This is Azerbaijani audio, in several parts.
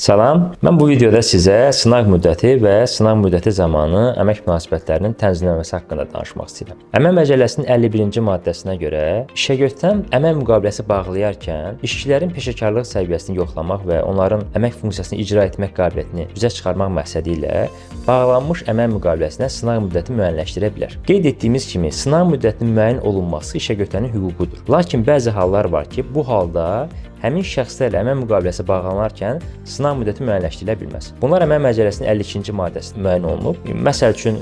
Salam, mən bu videoda sizə sınaq müddəti və sınaq müddəti zamanı əmək münasibətlərinin tənzimlənməsi haqqında danışmaq istəyirəm. Əmək Məcəlləsinin 51-ci maddəsinə görə işəgötürən əmək müqaviləsi bağlayarkən işçilərin peşəkarlıq səviyyəsini yoxlamaq və onların əmək funksiyasını icra etmək qabiliyyətini üzə çıxarmaq məqsədi ilə bağlanmış əmək müqaviləsinə sınaq müddəti müəyyənləşdirə bilər. Qeyd etdiyimiz kimi, sınaq müddətinin müəyyən olunması işəgötürənin hüququdur. Lakin bəzi hallar var ki, bu halda həmin şəxslərlə əmək müqaviləsi bağlanarkən sınaq müddəti müəyyənləşdirilə bilməz. Bunlar Əmək Məcəlləsinin 52-ci maddəsində müəyyən olunub. Məsəl üçün,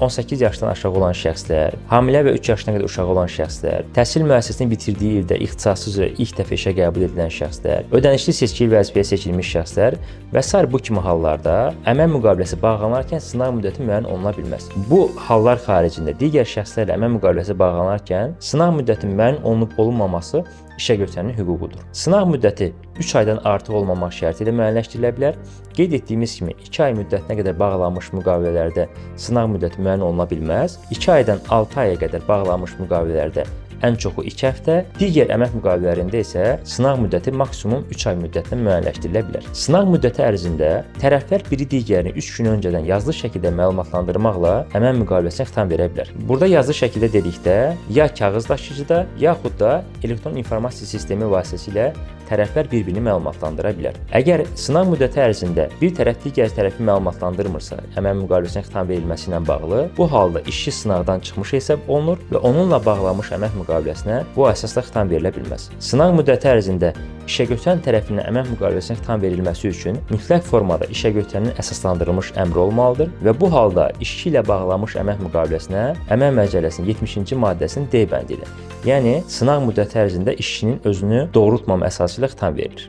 18 yaşdan aşağı olan şəxslər, hamilə və 3 yaşına qədər uşağı olan şəxslər, təhsil müəssisəsini bitirdiyi ildə ixtisası üzrə ilk dəfə işə qəbul edilən şəxslər, ödənişli seçkili vəzifəyə seçilmiş şəxslər və sair bu kimi hallarda əmək müqaviləsi bağlanarkən sınaq müddəti müəyyən oluna bilməz. Bu hallar xaricində digər şəxslərlə əmək müqaviləsi bağlanarkən sınaq müddətinin müəyyən olunub olunmaması işəgötürənin hüququdur. Sınaq müddəti 3 aydan artıq olmamaq şərti ilə müəyyənləşdirilə bilər. Qeyd etdiyimiz kimi 2 ay müddətinə qədər bağlanmış müqavilələrdə sınaq müddəti müəyyən oluna bilməz. 2 aydan 6 aya qədər bağlanmış müqavilələrdə ən çoxu 2 həftə, digər əmək müqavilələrində isə sınaq müddəti maksimum 3 ay müddətinə müəyyənləşdirilə bilər. Sınaq müddəti ərzində tərəflər biri digərini 3 gün öncədən yazılı şəkildə məlumatlandırmaqla əmək müqaviləsinə xitam verə bilər. Burada yazılı şəkildə dedikdə ya kağız daşıyıcıda, yaxud da elektron informasiya sistemi vasitəsilə tərəflər bir-birini məlumatlandıra bilər. Əgər sınaq müddəti ərzində bir tərəf digər tərəfi məlumatlandırmırsa, əmək müqaviləsinə xitam verilməsi ilə bağlı, bu halda işçi sınaqdan çıxmış hesab olunur və onunla bağlanmış əmək müqaviləsinə bu əsasla xitam verilə bilməz. Sınaq müddəti ərzində işəgötürən tərəfindən əmək müqaviləsinə xitam verilməsi üçün mütləq formada işəgötürənin əsaslandırılmış əmri olmalıdır və bu halda işçi ilə bağlanmış əmək müqaviləsinə Əmək Məcəlləsinin 70-ci maddəsinin D bəndi ilə, yəni sınaq müddəti ərzində işçinin özünü doğrultmama əsası ilə xitam verilir.